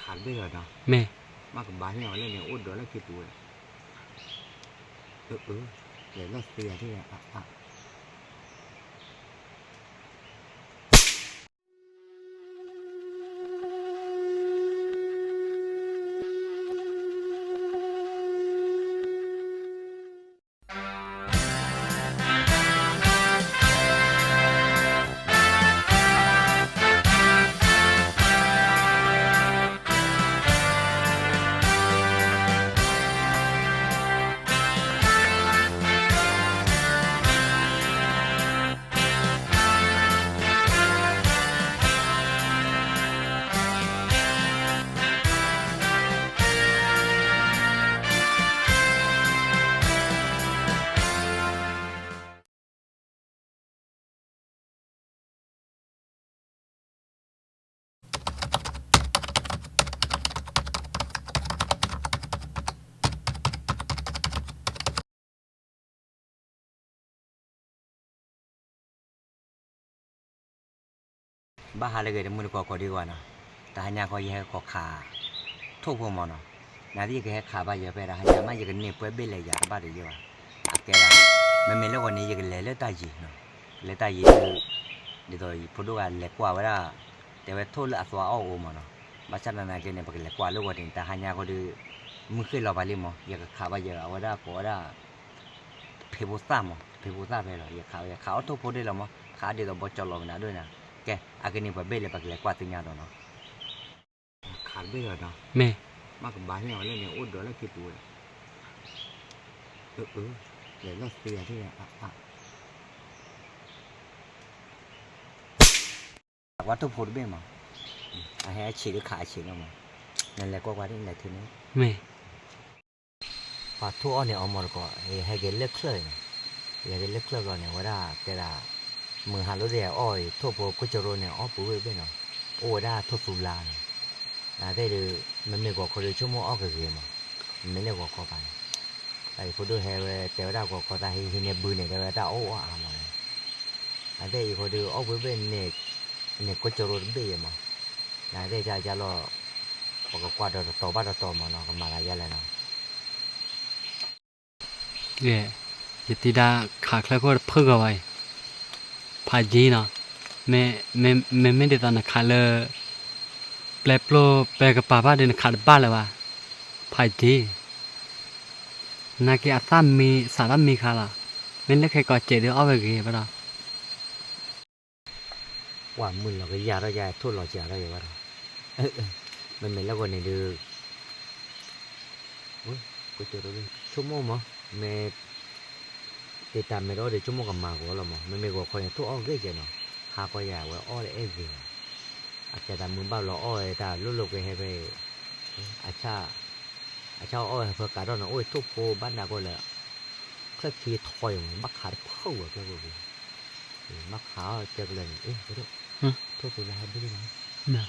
တဘ့ၣ်လီၤနီၤ, မ့ၢ်, မ့ၢ်ကဘၣ်ဟ့ၣ်အီၤလၢန့ၣ် အိၣ်ဒီးလၢခံပူၤဝဲ, အၢ အၢ လဲၤလီၤသ့ယၤထံၣ်ယၤ, ဘၣ်ဟးလၢဂ့ၤတမုၢ်တကိးကိးဒံကီးနီၤ, တဟါညါဃီယဟဲကီးခး ထိၣ်ဖိမးနီၤ, နသ့ၣ်ယကဟဲခးဘၣ်ယၤဖဲတဟါညါမး ယကန့ၢ်ပှဲၤဘ့ၣ်လဲၤယၤတဘၣ်တယဲၢ်ဘၣ်, အကဲဒၣ်, မ့မ့ၢ်လၢဂီၤန့ၣ် ယကလဲၤလၢတၢ်ယံၤနီၤ, ကလဲၤတၢ်ယံၤဒုး, ဒ်သိးယဖိဒိၣ်ဂၤလဲၤကွၢ်ဝဲဒၣ်, တဲဝဲထိၣ်လၢအသွါအီၣ်အိၣ်မးနီၤ, ဘၣ်ဆၣ်သနာ်က့န့ၣ် ပကလဲၤကွၢ်လၢဂီၤန့ၣ် တဟါညါဃီဒီး, မုၢ်ဃ့ၢ်လီၤပာ်လံမး ယကခးဘၣ်ယၤအဝဲဒၣ်ကိးဝဲဒၣ် ဖံဖိသၣ်မး ဖံဖိသၣ်ဖဲလီၤ ယခးဝဲ ယခးအီၣ်ထိၣ်ဖိဒ့လီၤမး ခးဒ်သိးဘီကၠီလီၤမနုၤဒိၣ်န့ၣ်, ကဲ, အကန့ၢ်ပှဲၤဘ့ၣ်လဲၤ ပကလဲၤကွၢ်သ့ၣ်ညါဒီးနီၤ, ခးတဘ့ၣ်လီၤနီၤ, မ့ၢ်, မ့ၢ်ကဘၣ်ဟ့ၣ်အီၤလၢန့ၣ် အိၣ်ဒီးလၢခံပူၤဝဲ, အၢ အၢ လဲၤလီၤသ့ယၤထံၣ်ယၤ, အၢ ကွၢ်ထိၣ်ဖိတဘ့ၣ်မး, အဟဲအဆံးဒုးခးအဆံးလီၤမး, နလဲၤကွၢ်ကွၢ်ဒ်လဲၤထံန့ၣ်, မ့ၢ်, ပှၤထိၣ်အီၣ်န့ၣ်အီမးတကိး ယဟဲက့ၤလၢချၢၣ်န့ၣ်, ယဟဲက့ၤလၢချၢၣ်ဘျီန့ၣ် အဝဲဒၣ်တဲဒၣ်, မုၢ်ဟါလီၤဒ်အီၣ်အံၤ ထိၣ်ဖိကိၢ်ကၠိရိန့ၣ် အီၣ်ပူၤဝဲတဘ့ၣ်နီၤ, အိၣ်ဝဲဒၣ်ထိၣ်သူလါန့ၣ်, နသ့ၣ်ဒုး, မ့မ့ၢ်ဂီၤခီဒုးဆိကမိၣ်အီၣ်ကဂ့ၤမး, မ့မ့ၢ်လၢဂီၤခီပၤန့ၣ်, တၢ်အံၤဖိဒိၣ်ဟဲဝဲတဲဝဲဒၣ်ဂီၤခီသးဟံးဟံးန့ၢ်ဘုန့ၣ် တဲဝဲတၢ်အီၣ်အီၣ်အါမးန့ၣ်, နသ့ၣ်အံၤဃီဒုးအီၣ်ပူၤဝဲတဘ့ၣ်န့ၣ်, န့ၣ်ကိၢ်ကၠိရိတဘ့ၣ်ယဲမး, နသ့ၣ်ကၢ်ကၢ်လီၤ, ပကကွၢ်ဒီးတတီၤဘၣ်တတီၤမးနီၤ ကမၤသးယါလဲၣ်နီၤ ယတံၤဒါခးချၢခိၣ်တဖုၣ်ဂီၤဘၣ်အံၤ, ဖးယံၤနီၤ, မ့မ့ၢ်ဒ်သိးနခးလၢ ပျဲပျိပျဲကပၤဘၣ်ဒီးနခးတဘၣ်လၢၤဘၣ်, ဖးယံၤ, နာ်က့အသၣ်မံစးထီၣ်မံခါလီၤ, မ့ၢ်လၢခဲကိးစဲးဒုးအီၣ်ဝဲဂ့ၤဘၣ်ဒီး ပှၤမုၢ်လီၤကယၤထီၣ်ယၤ ထိၣ်လီၤစှၤထီၣ်ယၤဘၣ်ဒီး, မ့မ့ၢ်လၢဂီၤန့ၣ်ဒုး, ဆိကမိၣ်မး, မ့ၢ်, တ့တၢ်မ့ၢ်တအိၣ်ဒီး ဆိကမိၣ်ကမၤဂီၤလီၤမး, မ့မ့ၢ်ဂီၤခီန့ၣ် ထိၣ်အီၣ်ဂ့ၤကဲနီၤ, ဟါခီယၤဝဲအီၣ်လၢအဲၣ်ဂ့ၤ, အကဲတၢ်မုၢ်ဘၣ်ဘျီအီၣ်ဝဲတၢ်လိၣ်လိၣ်ကဲဟဲဖဲ အဆၣ်, အဆၣ်အီၣ်ဝဲဟဲဖဲကးထီၣ်နီၤ အိၣ်ထိၣ်ဖိဘၣ်နၤကီၢ်လၢ ချၢၣ်ခံထီအံၤမး ဘၣ်ခးတဖုၣ်ဝဲကျဲကိးက့ၤ, ဘၣ်ခးအီၣ်ကဲကလၢာ်န့ၣ် အ့ၣ် ထိၣ်သူလါဟဲဘုလံနီၤ,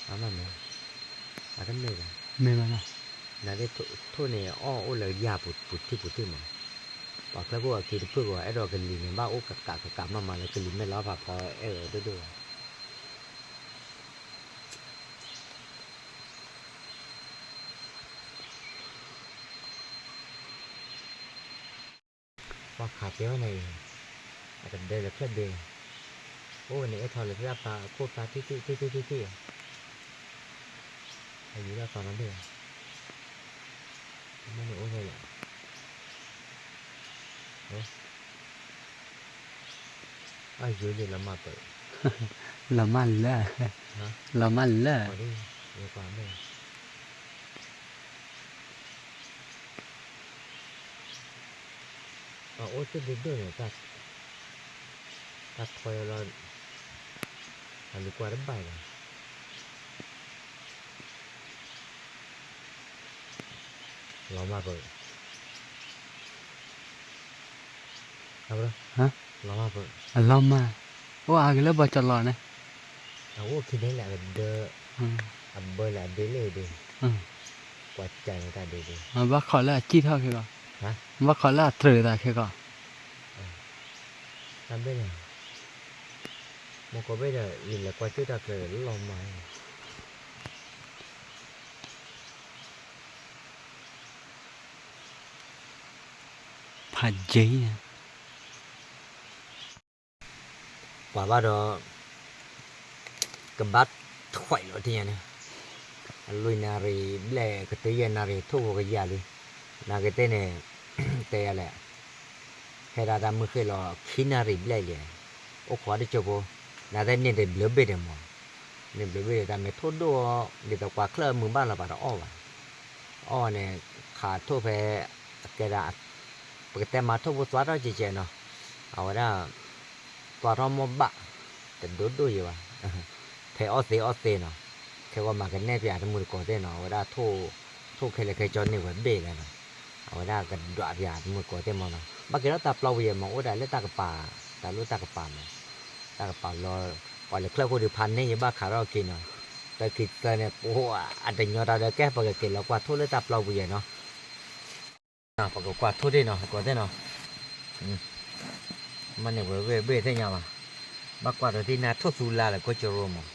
အမ့ၢ်, အတမ့ၢ်ဘၣ်, မ့ၢ်ဘၣ်နီၤ, နသ့ၣ်ထိၣ်န့ၣ် အီၣ်အိၣ်လၢယၤပူၤထံပူၤထံမး, ပှၤချၢၣ်ခိၣ်အခံတဖုၣ်ကီး အဲၣ်ဒိးကလံၤန့ၣ် ဘၣ်အိၣ်ကကးကကးမးမးလၢ ကလံၤမ့ၢ်လီၤဖးဖီအဲၣ်ဒိးဒိၣ်ဒိၣ်ဘၣ် ပှၤခးကဲဝဲန့ၣ်အံၤ, အကဒၢလၢချၢၣ်ဘ့, အိၣ်ဝဲန့ၣ် အဲၣ်ထီၣ်လၢသရၣ်ဖျါ ခိၣ်ဖျါထံၣ်ထံၣ်ထံၣ်ထံၣ်ထံၣ်ထံၣ်, အယူၤဒၣ်သီနီတဘ့ၣ်, မ့ၢ်န့ၣ်အိၣ်ဝဲလီၤ, အယူၤန့ၣ်လီၤမၢ်ပၢၢ်, လီၤမၢ်လၢ, လီၤမၢ်လၢ ပှၤအိၣ်သ့ၣ်ဒိၣ်ဒိၣ်န့ၣ်, တၢ်ထီလီၤ, အလူၤကွၢ်တဘၣ်လီၤ, လီၤမၢ်ပၢၢ်, လီၤမၢ်ပၢၢ်, အလီၤမၢ်, အိၣ်အါက့ၤလၢဘီကၠီလီၤန့ၣ်, အအိၣ်ခံန့ၣ်လၢအကဒၢ, အဘၢလၢအဒ့လၢဒ့, ကွၢ်ကၢ်န့ၣ်တၢ်ဒ့ဒ့, ဘၣ်ခိးလၢအစံၣ်ထီၣ်ခဲကီး, ဘၣ်ခိးလၢအတြၢၤသးခဲကီး, တၢ်ဘ့ၣ်န့ၣ်, မ့ၢ်ကီးဘ့ၣ်ဒီး ယလဲၤကွၢ်စ့ၣ်တၢ်ကျၢၤလီၤမၢ်, အက့ ပှၤဘၣ်ဒီး ကဘၣ်ထွဲလီၤထံၣ်ညါန့ၣ်, လွံၢ်နၣ်ရံၣ်ဘျဲၣ် ကတုၤယဲၢ်နၣ်ရံၣ် ထိၣ်ဖိကယၢ်လံ, နာ်က့သ့ၣ်န့ၣ် တဲယၤလဲၣ်, ဟဲဒၣ်တၢ်မုၢ်ဃ့ၢ်လီၤ ခံနၣ်ရံၣ်ဘျဲၣ်လံ, အိၣ်ခိးတစိၢ်ဖိ, နာ်သ့ၣ်န့ၣ်တဘျုးဘ့ၣ်ဒံးမး, န့ၣ်ဘျုးဘ့ၣ်ဒံး တၢ်မ့ၢ်ထိၣ်ဒိၣ်အီၤ ဒ်သိးကွၢ်ချၢၣ်မုာ်ဘၣ်လီၤ ပှၤတအီၣ်ဘၣ်, အီၣ်န့ၣ် ခးထိၣ်ဖဲ အကဲဒၣ် ပကတဲမၤထိၣ်ဖိသွါထီၣ်ကဲကဲနီၤ, အဝဲဒၣ် သွါထီၣ်မိၢ်ဘၣ် တဒိၣ်ဒိၣ်ယံၤဘၣ်, ဖဲအီၣ်သ့အီၣ်သ့နီၤ, ခဲဂီၢ်မၤကနဲၣ်ပၠးတမုၢ်တကိးသ့ၣ်နီၤ, အဝဲဒၣ်ထိၣ်ခဲလၢာ်ခဲဆ့န့ၢ်ဝဲဘ့ၣ်လဲၣ်နီၤ, အဝဲဒၣ်ကဒွးပၠးတမုၢ်တကိးသ့ၣ်မးနီၤ, ဘၣ်က့ၤထီၣ်တၢ်ပျီပူၤယဲၢ်မး အိၣ်ဒၣ်လၢတၢ်ကပၤ, တၢ်လိၣ်တၢ်ကပၤမး, တၢ်ကပၤလီၤ, ပှၤလဲၤချၢၣ်ဃိဒုးဖးန့ၢ်ယဘၣ်ခးထီၣ်က့ၤနီၤ, တၢ်ခံသၢန့ၣ် ပှၤအတညီတၢ်ဒီးကဲ ပကက့ၤလီၤကွၢ်ထိၣ်လၢတၢ်ပျီပူၤယဲၢ်နီၤ ပကကွၢ်ထိၣ်ဒ့ၣ်နီၤ ကိးသ့ၣ်နီၤ, မ့ၢ်န့ၣ်ဝဲဝဲဘ့ၣ်သ့ၣ်ညါဘၣ်, ဘၣ်ကွၢ်ဒီးသ့ၣ်ညါထိၣ်သူလါလၢကိၣ်ကရိမး,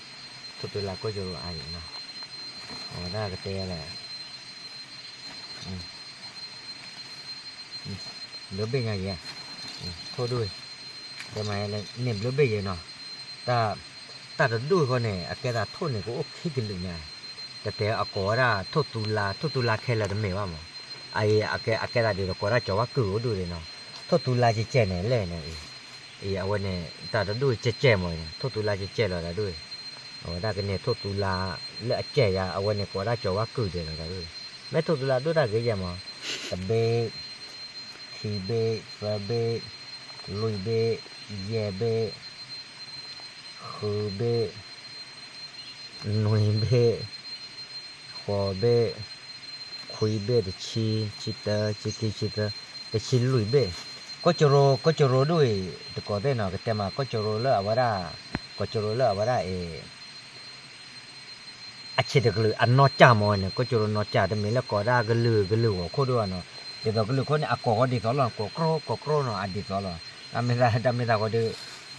ထိၣ်သူလါကိၣ်ကရိအါအံၤနီၤ, အဝဲဒၣ်ကတဲလဲၣ် ဘျုးဘ့ၣ်ညါယဲၢ်, ထိၣ်ဒိၣ်, တဲမးန့ၣ်ဘျုးဘ့ၣ်ယဲၢ်နီၤ, တၢ်တဒိၣ်ဃီန့ၣ် အကဲသးထိၣ်န့ၣ် ကအိၣ်ခံကလုာ်ညါ, တတဲအကိးဝဲဒၣ်ထိၣ်သူလါ, ထိၣ်သူလါခဲလၢာ်တမ့ၢ်ဘၣ်မး, အအံၤ အကဲသးဒ်သိးကိးဒၣ်ကၠီၤဝါကုၢ်အိၣ်ဒိၣ်ဒံးနီၤ, ထိၣ်သူလါကဲကဲန့ၣ်လဲၣ်န့ၣ်, အံၤ အဝဲန့ၣ် တၢ်တဒိၣ်ကဲကဲမးန့ၣ် ထိၣ်သူလါကဲကဲလီၤတၢ်ဒိၣ်, အဝဲဒၣ်ကန့ၢ်ထိၣ်သူလါ လၢအကဲယါ အဝဲန့ၣ်ကိးဒၣ်ကၠီၤဝါကုၢ်ဒံးလီၤတၢ်ဒိၣ်, မ့ၢ်ထိၣ်သူလါဒိၣ်တၢ်ဂ့ၤယဲၢ်မး, တဘ့ၣ် ခံဘ့ၣ် သၢဘ့ၣ် လွံၢ်ဘ့ၣ် ယဲၢ်ဘ့ၣ် ဃုဘ့ၣ် နွံဘ့ၣ် ဃိးဘ့ၣ် ခွံဘ့ၣ် တဆံ ဆံတၢ ဆံခံ ဆံသၢ တဆံလွံၢ်ဘ့ၣ်, ကိၣ်ကရိ ကိၣ်ကရိဒိၣ်အံၤ တကိးသ့ၣ်နီၤ ကတဲမး ကိၣ်ကရိလၢအဝဲဒၣ် ကိၣ်ကရိလၢအဝဲဒၣ်အံၤ အဆံးတကလုာ်အနီၢ်ကၢ်မးန့ၣ် ကိၣ်ကရိနီၢ်ကၢ် တမ့ၢ်လၢကိးဒၣ်ကလုာ်ကလုာ်ဂီၤခိၣ်ဒိၣ်ဘၣ်နီၤ, ဒ်သိးကလုာ်ခိၣ်န့ၣ် အကိးဃီဒ်သိးလီၤ ကိးကြီ ကိးကြီနီၤ အဒ်သိးလီၤ, တၢ်မ့ၢ်သး တၢ်မ့ၢ်သးဃီဒီး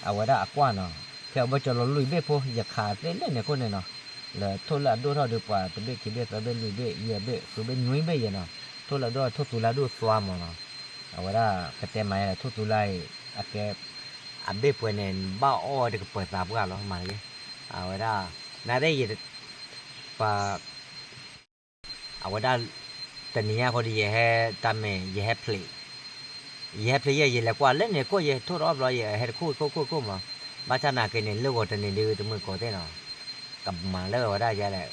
အဝဲဒၣ်အကွၢ်နီၤ, ဖဲအဘၢၣ်စၢၤလီၤလွံၢ်ဘ့ၣ်ဖိ ယခးသ့လဲၣ်န့ၣ်ခိၣ်န့ၣ်နီၤ, လၢထိၣ်လၢအဒိၣ်ထီၣ်ဒီးပှၤတဘ့ၣ်ခံဘ့ၣ်သၢဘ့ၣ်လွံၢ်ဘ့ၣ်ယဲၢ်ဘ့ၣ်ဃုဘ့ၣ်နွံဘ့ၣ်ယဲၢ်နီၤ, ထိၣ်လၢအဒိၣ်ထိၣ်သူလါဒိၣ်သွါမးနီၤ, အဝဲဒၣ်ကတဲမးယဲၢ် ထိၣ်သူလါအံၤ အကဲ အဘ့ၣ်ပှဲၤန့ၣ် ဘၣ်အီၣ်တကပၤသးပှၢ်လီၤ မၤတဂ့ၤ, အဝဲဒၣ် နာ်သ့ၣ်ယ ပှၤ အဝဲဒၣ် တနံၤညါဃီဒီး ယဟဲတၢ်မ့ၢ် ယဟဲဖျ့း, ယဟဲဖျ့းယဲၢ် ယလဲၤကွၢ်လၢန့ၣ်ခိၣ် ယထိၣ်ဒီးအီၣ်ဘျီ ယဟဲတခိၣ်ခိၣ်ခိၣ်ခိၣ်မး, ဘၣ်ဆၣ်နာ်က့န့ၣ် လၢဂီၤတနံၤဒုး တမုၢ်ကိးသ့ၣ်နီၤ, ကမၤလၢဝဲဒၣ်ယဲလဲၣ်,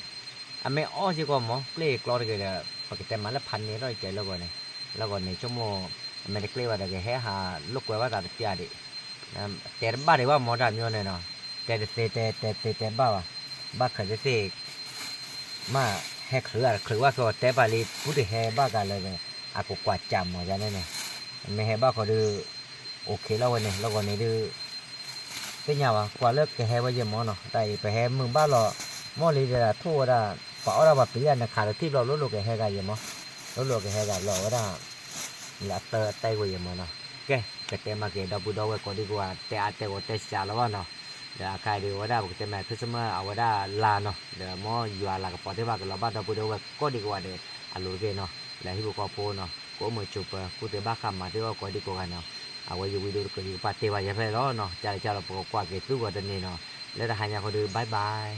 အမ့ၢ်အီၣ်စ့ၢ်ကီးမး ကျ့ၣ်ကျီတဂ့ၤဒီး ပကတဲမးလၢဖးန့ၢ်ထီၣ်ကဲလၢဂီၤန့ၣ်, လၢဂီၤန့ၣ် ဆိကမိၣ် အမ့ၢ်တကျ့ၣ်ဘၣ်ဒီး ကဟဲဟးလိာ်ကွဲဘၣ်သးတပျၢ်ဒံး, တဲတဘၣ်ဒံးဘၣ်မး တၢ်မံၤန့ၣ်နီၤ, တဲတသ့တဲတဲတဲတဲဘၣ်ဘၣ်, ဘၣ်ခဲသ့ၣ်သ့ၣ် မ့ၢ်ဟဲချုးအချုးဘၣ်ဃီ တဲပာ်လံ ကူတဟဲဘၣ်ကလၢာ်န့ၣ် အကကွၢ်ကၢ်မးယါန့ၣ်န့ၣ်, မ့ၢ်ဟဲဘၣ်ဃီဒီး အိၣ်ခ့လီၤဝဲန့ၣ် လၢဂီၤန့ၣ်ဒုး သ့ၣ်ညါဘၣ် ကွၢ်လၢကဟဲဝဲယဲၢ်မးနီၤ, တၢ်အံၤပဟဲမုာ်ဘၣ်လီၤ, မ့ၢ်လံဒီးထိၣ်ဝဲဒၣ် ပှၤအီၣ်ဒၣ်ပှၤပျံၤဒၣ်န့ၣ် ခးတထံၣ်ဘျီ လိၣ်လိၣ်ကဟဲဂၤယဲၢ်မး, လိၣ်လိၣ်ကဟဲဂၤဘျီဝဲဒၣ် လၢအတၢ်တဲကွံာ်ယဲၢ်မးနီၤ, ကဲ ကတဲမးက့ၤ ဒီပုၢ်ဒီဝဲၢ်ကိးဒံကိးဂၤ တဲအါတဲဂီၤတဲစှၤလီၤဘၣ်နီၤ, ဒီးအခါအံၤဒုးဝဲဒၣ် ပကတဲမး Christmas အဝဲဒၣ်လါနီၤ, ဒီးမ်ယွၤလၤကပီၤသ့ၣ်တဖၣ် ကလီၤဘၣ်ဒီပုၢ်ဒီဝဲၢ်ကိးဒံကိးဂၤဒီး အလိၤတက့ၢ်နီၤ, လၢဟံၣ်ဖိဃီဖိနီၤ, ကအိၣ်မုာ်ဆိးပၢၤ ကူၣ်သ့ဘၣ်ဃးမၤသ့အဂီၢ်ကိးဒံကိးဂၤနီၤ, အဝဲယဝံဒုးတကယကပၣ်တဲဘၣ်ယဲဖဲလီၤနီၤ, ကၢ်လၢကၢ်လီၤ ပကကွၢ်က့ၤသုဂီၤတနံၤနီၤ, လၢတဟါညါဃီဒီး bye bye